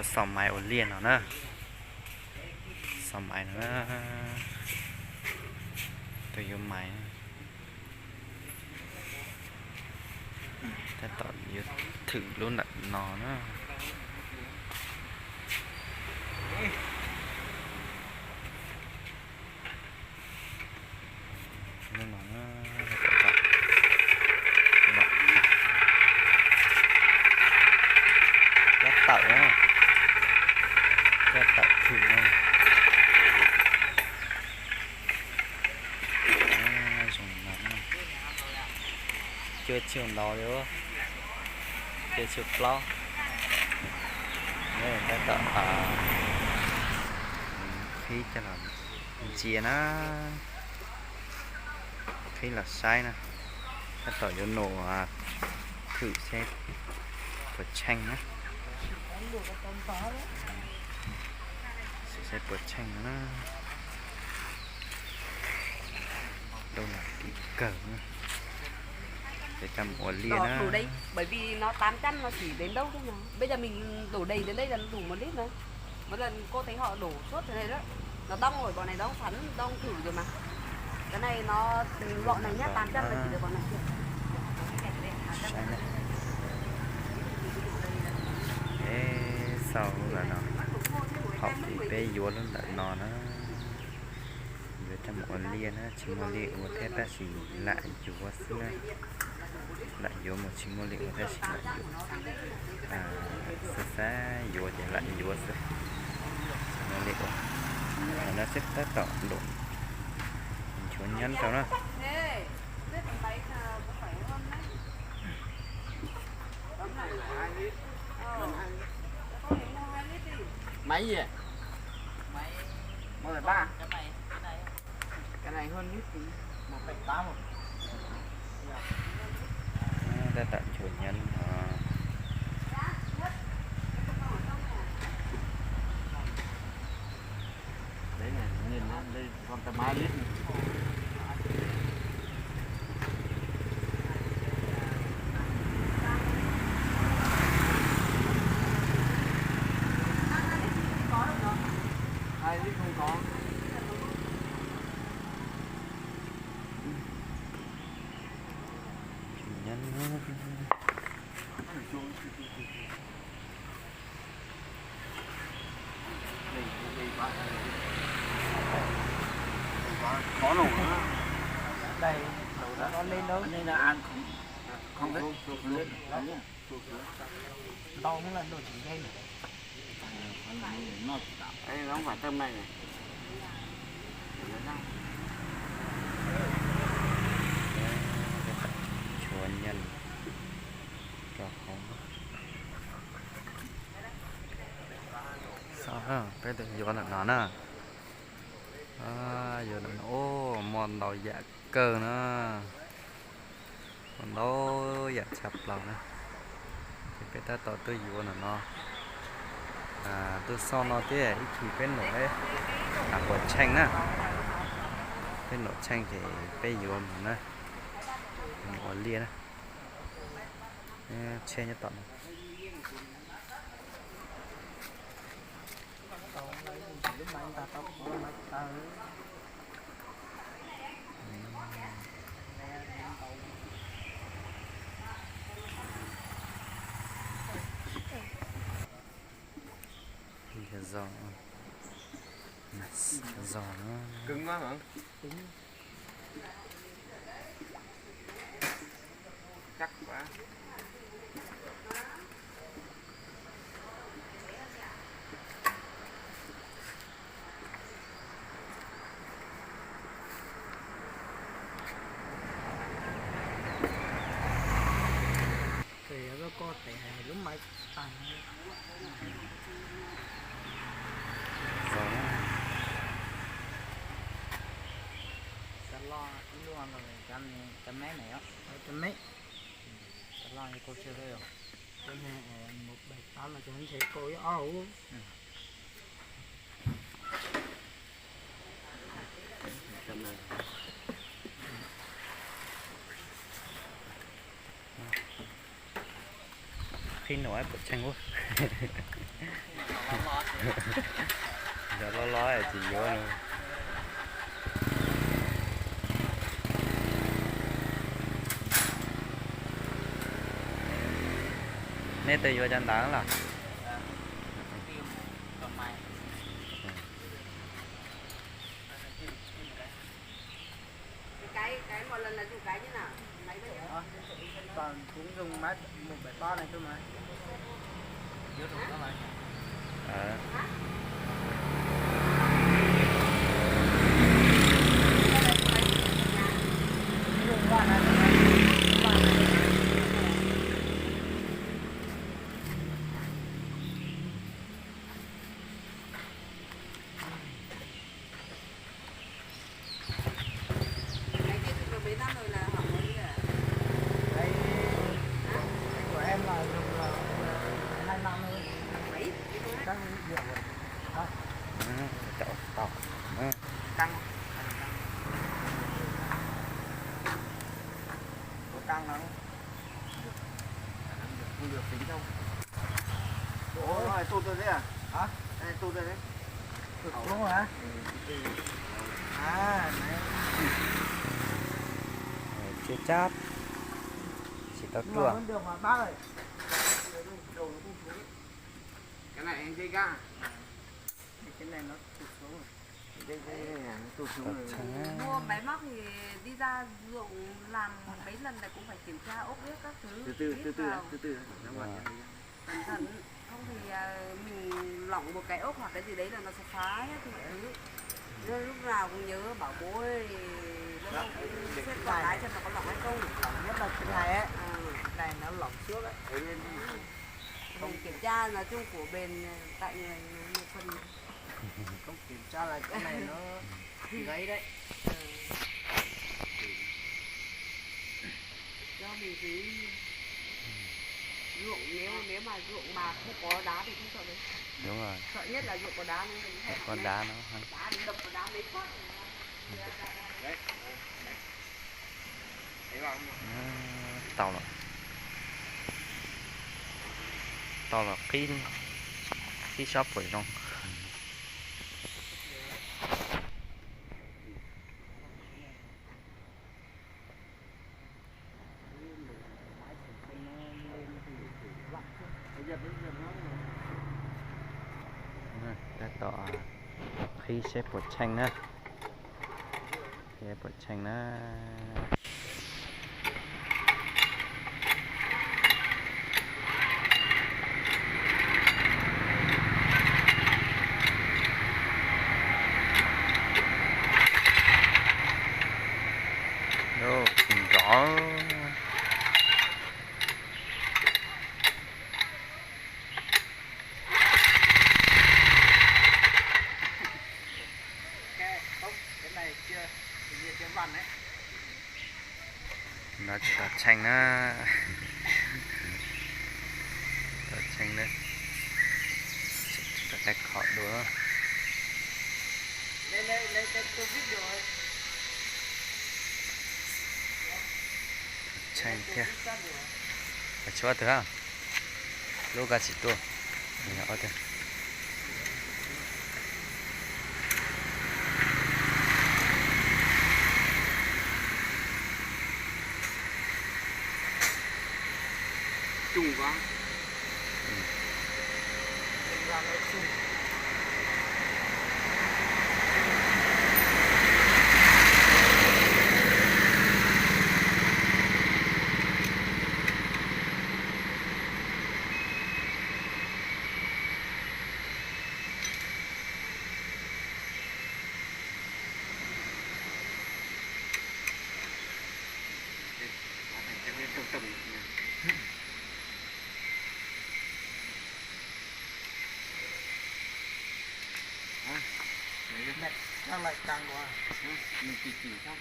Xaus maiv ua liaj no na. Xaus maiv no na. Tus yuav maiv tab tom yuav thwm lub ntawm no na. Lub no na, cab tawm na, cab tawm thwm na. Zoo no na. Cuaj tshuaj ntau li, cuaj tshuaj plaub. Tab tom qhib coj los ntsia na, qhib los saib na, tab tom yuav num thwm seb puas tsheej na. Seb puas tsheej na. Lub no kim kawg na. Ces coj mus ua liaj na. Đủ đầy, bởi vì nó tám trăm nó chỉ đến đâu thôi mà. Bây giờ mình đổ đầy đến đây là nó đủ một lít mà. Một lần cô thấy họ đổ suốt thế này đó. Nó đóng rồi, bọn này đóng sẵn, đóng thử rồi mà. Cái này nó, lọ này nhá, tám trăm là chỉ được bọn này. Saib na. Eb, xaus lawm no. Thaum peb yuav lub ntawm no na. Yuav coj mus ua liaj na, tsis muaj liaj ua thiab tab sis lam yuav xwb na. Lam yuav mas tsis muaj liaj ua tab sis lam yuav. Xav xav yuav ces lam yuav xwb. Tsis muaj liaj ua. Tam no xwb tab tom num nchuav nyob rau na. Máy gì? Một phẩy ba. Cái này hơn lít thì một phẩy tám rồi. Tab tom nchuav nyob no. Đấy này, nhìn nó, đây còn tầm hai lít này. Hai lít không có. Khó nổ nữa. Đây, đổ ra nó lên đâu. Anh đây là ăn không? Không đấy. Không đấy. Đau mới là đổ chỉ dây. Ê, đóng phải tơm này này. Chuav nyob rau hauv. Xav peb tus yuav ntawm no na. Yuav ntawm no, muaj ntau yam kawg na. Muaj ntau yam tshaj plaws na. Ces peb tab tom tuaj yuav ntawm no. Tuaj xauj no thiab ib chim peb num, puas tsheej na. Peb num tsheej ces peb yuav mus na. Mus ua liaj na. Tsheb nyob tom no. Zos, zos no. Ces yog koj tes hais lub maiv tas. Cov loj ib lub no cov me na yom, cov me. Cov loj yog kauj tsawg thiab yom? Cov me, một bảy tám là cov ntshe kauj ib ob. Ib nus puas tsheej ua. Cov loj loj tsis yuav no. Nej twb yuav cov ntawd los? Cái, cái một lần là dùng cái như nào? Máy bao nhiêu? Còn cũng dùng máy một bảy ba này thôi mà. Hả? Hả? Dùng qua này thôi mà. Cái kia thì được mấy năm rồi là hỏng rồi nhỉ? Cái, cái của em là dùng là hai năm thôi. Mấy? Các rượu rồi. Hả? Ừ, chậu tàu. Ừ. Tăng. Ủa, tăng lắm. Không được tính không? Ủa, này tụt rồi đấy à? Hả? Này tụt rồi đấy. Tụt xuống hả? À, này. Ờ, chưa chát. Chỉ tao. Nhưng mà truah vẫn được mà bác ơi. Đầu nó không xuống. Cái này anh dây ga. Cái này nó tụt xuống rồi. Dây, dây, dây này nó tụt xuống rồi. Mua máy móc thì đi ra ruộng làm mấy lần là cũng phải kiểm tra ốc ếc các thứ. Từ từ, từ từ, từ từ. Cẩn thận, không thì, à, mình lỏng một cái ốc hoặc cái gì đấy là nó sẽ phá hết mọi thứ. Nên lúc nào cũng nhớ bảo bố ấy, nó không cũng xếp con lái xem nó có lỏng hay không. Lỏng nhất là cái này ấy. Ờ. Cái này nó lỏng trước ấy. Mình kiểm tra nói chung của bền tại người, người, người phần. Không kiểm tra là cái này nó gãy đấy. Do mình cứ ruộng, nếu, nếu mà ruộng mà không có đá thì không sợ đấy. Đúng rồi. Sợ nhất là ruộng có đá, nên mình hay có đá nó hả? Đá đập vào đá mấy phát. Đấy. Tau lawm, tau lawm, qhib, qhib sab puas zoo. Tab tom qhib seb puas tsheej na. Seb puas tsheej na. Nrov. Nrov tsis tau tsheej na. Tau tsheej na. Tsis tau teb qhov dua. Tsheej thiab. Tshuav twg? Lub koj tsis tuaj. Chung quá. Sao lại căng quá? Mình chỉ chỉ thôi.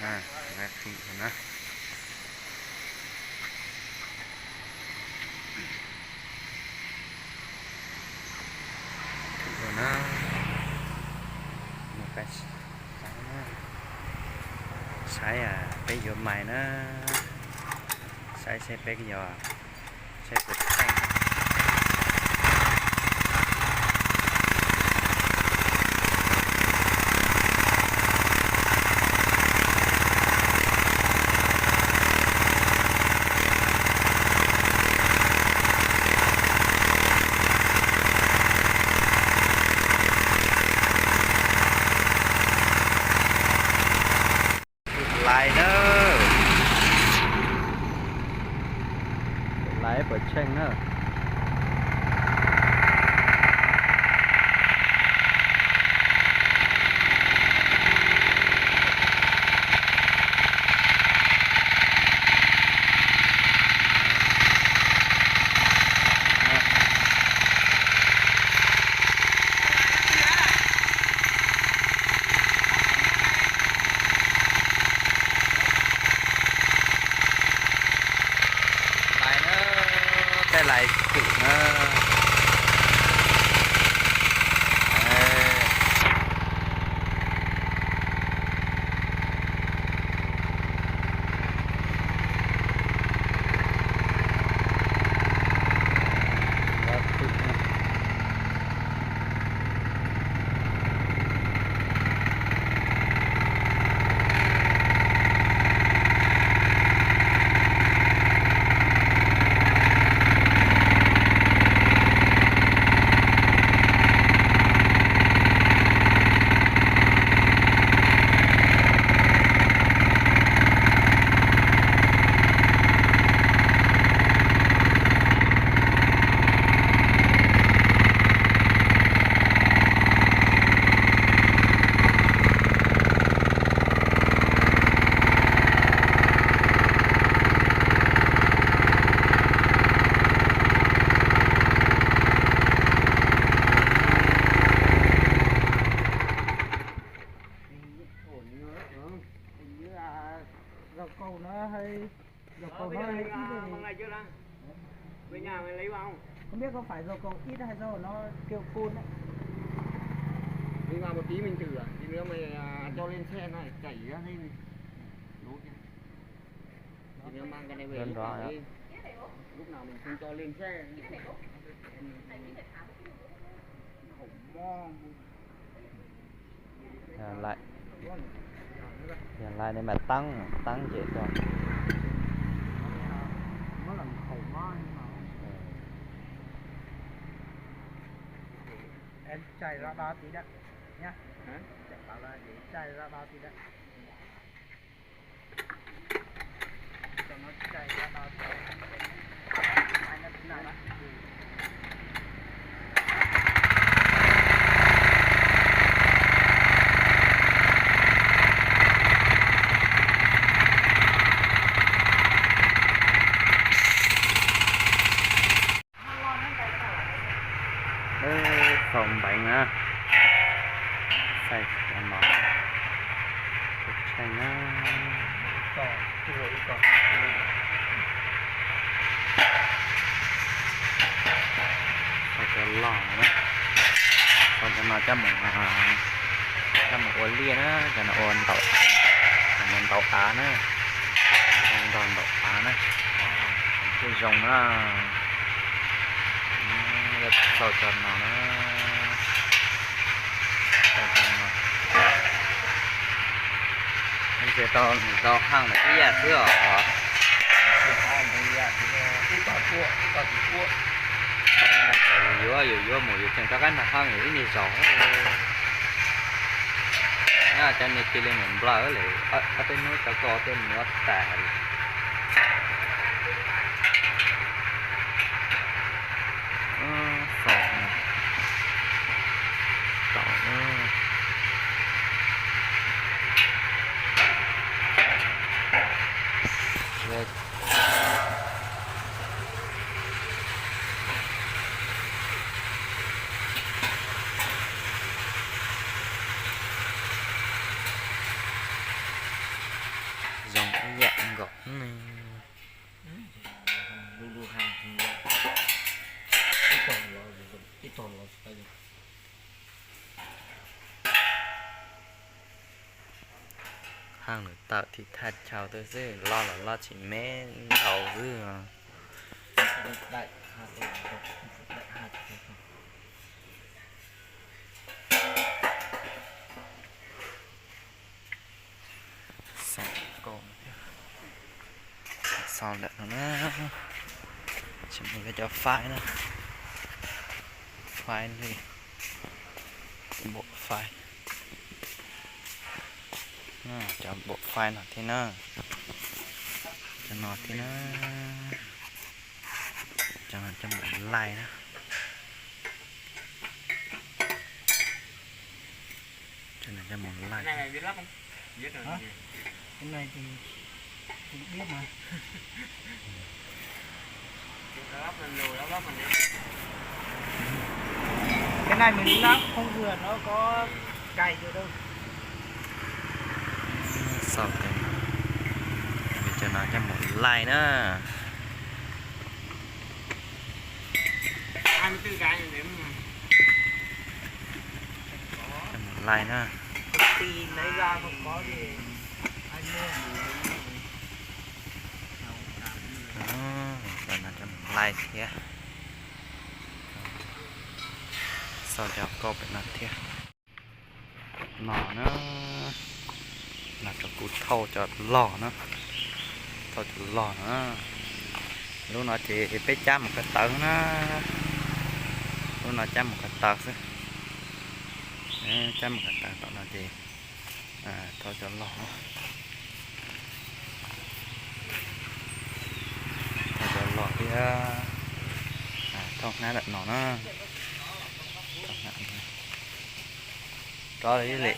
Nè, nè, khinh rồi nè. Khinh rồi nè. Một cái sái nè. Sái à, peb yuav mais nè. Saib seb peb yog saib puas tseeb. Lais na, lais puas tsheej na. Lais na, tej lais khwm na. Dầu cầu nó hơi, dầu cầu nó hơi ít đi. Không biết có phải dầu cầu ít hay dầu nó kêu phun đấy. Đi vào một tí mình thử à, tí nữa mày à, cho lên xe nó chảy ra đây này. Lố kìa. Tí nữa mang cái này về. Lúc nào mình không cho lên xe. Khổ mo. Lais, yog lais ne mas tab, tab ces tau. Em chạy ra đó tí đã nhá. Hả? Chạy ra đó tí đã. Lawv xaus npeev na, xaus cov no, tseem na, xaus cov log na, xaus cov no coj mus, coj mus ua liaj na, cov no ua ntaus, cov no ntaus av na, ua ntaus ntaus av na, thiaj zoo na. Xaus cov no na. Xaus cov no. Nws tsis tau, nws tau haj ib yam xwb os. Yus yuav, yus yuav mus yus tseem rov qab nrog haj ib niag zaus. Nyaj cov niag cia li mus nplawm lawm, ob peb hnub cov ko tej muab tas li. Xaus, xaus na. Zoo ib yam nkaus ne. Lawv tawm thib thaj chaw xwb, loj los loj tsis me ntau xwb. Xauj ntawm no na, tsis mus cov faib na, faib li, npaum faib, cov npaum faib no thiab na, cov no thiab na, cov no cov npaum laij na. Cov no cov npaum laij. Cái này mình lắp không vừa nó có cài được đâu. Xauj, cov no cov npaum laij na. Cov npaum laij na. Cov no cov npaum laij thiab. Xauj cov kauj pem no thiab. No na, no cov kuv thauj cov log na, thauj cov log na. Lub no ces peb cab mus ko taw na, lub no cab mus ko taw xwb. Cab mus ko taw tom no ces thauj cov log na. Thauj cov log thiab, thauj hnab ntawm no na. Rov li li.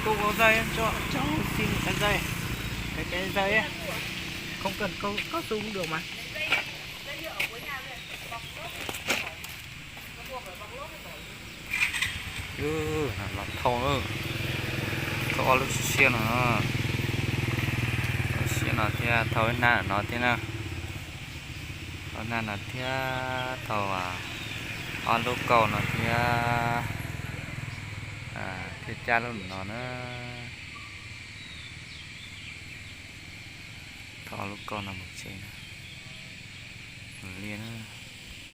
Cô có dây em cho cháu xin một cái dây. Cái cái dây ấy. Không cần cao, cao su cũng được mà. Los thauj, thauj ob lub siab siab no, lub siab no thiab thauj ib hnab no thiab na. Thauj hnab no thiab thauj ob lub kauj no thiab, thiab cab lub no na. Thauj ob lub kauj no mus tsev na. Liaj na.